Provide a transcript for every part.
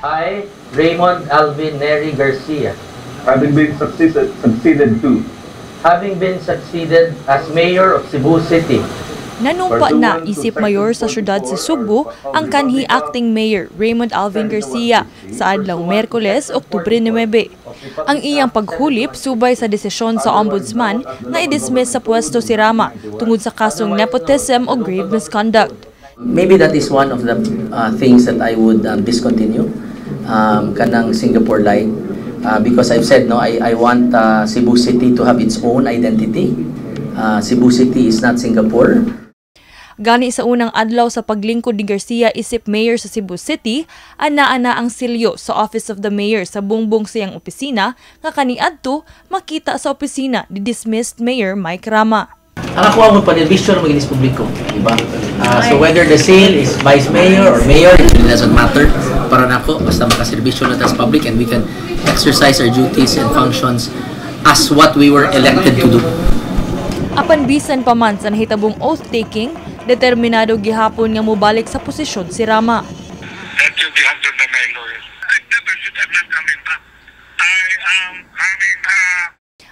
I, Raymond Alvin Neri Garcia, having been succeeded to having been succeeded as Mayor of Cebu City, Nanumpa na isip mayor sa syudad sa Sugbo ang kanhi acting mayor Raymond Alvin Garcia sa adlaw Miyerkules, Oktubre 9. Ang iyang paghulip subay sa desisyon sa ombudsman nga i-dismiss sa pwesto si Rama tungod sa kasong nepotism o grave misconduct. Maybe that is one of the things that I would discontinue, kanang Singapore Light, because I've said, no, I want Cebu City to have its own identity. Cebu City is not Singapore. Gani sa unang adlaw sa paglingkod ni Garcia isip mayor sa Cebu City, ana-ana ang silyo sa Office of the Mayor sa bungbong sa iyang opisina nga kaniadto makita sa opisina ni dismissed Mayor Mike Rama. Ang ako ang panerbisyo ng maginis publiko, di ba? So whether the seal is vice mayor or mayor, it really doesn't matter para nako basta makaserbisyo na ta sa public and we can exercise our duties and functions as what we were elected to do. Apan bisan pa man sa nahitabong oath-taking, determinado gihapon nga mobalik sa posisyon si Rama. That will be up to the my lawyers. I never said I'm not coming back. I am coming back.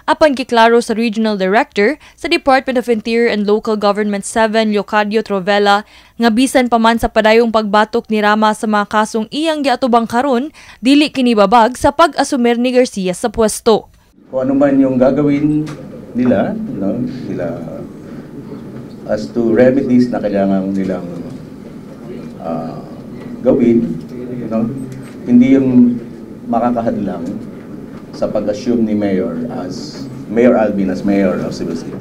Apan giklaro sa Regional Director sa Department of Interior and Local Government 7, Leocadio Trovela, nga bisan pa man sa padayong pagbatok ni Rama sa mga kasong iyang giatubang karon, dili kini babag sa pag-asumer ni Garcia sa pwesto. Kung ano man yung gagawin nila, no, nila as to remedies na kailangan nilang gawin, no, hindi yung makakahadlang sa pag-assume ni Mayor Alvin as Mayor of Cebu City.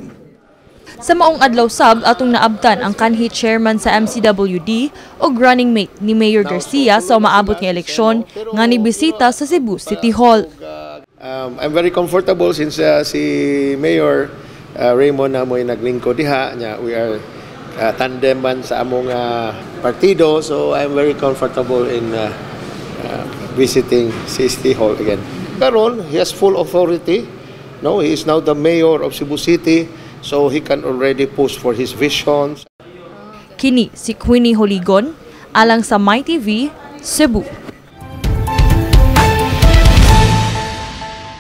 Sa maong adlaw sab, atong naabtan ang kanhi chairman sa MCWD ug running mate ni Mayor Garcia sa umaabot nga eleksyon nga nibisita sa Cebu City Hall. I'm very comfortable since si Mayor Raymond na mo'y naglingkod diha nya. We are tandem man sa among partido, so I'm very comfortable in visiting City Hall again. Karon he has full authority, no? He is now the mayor of Cebu City, so he can already push for his visions. Kini si Queenie Holigon alang sa MyTV, Cebu.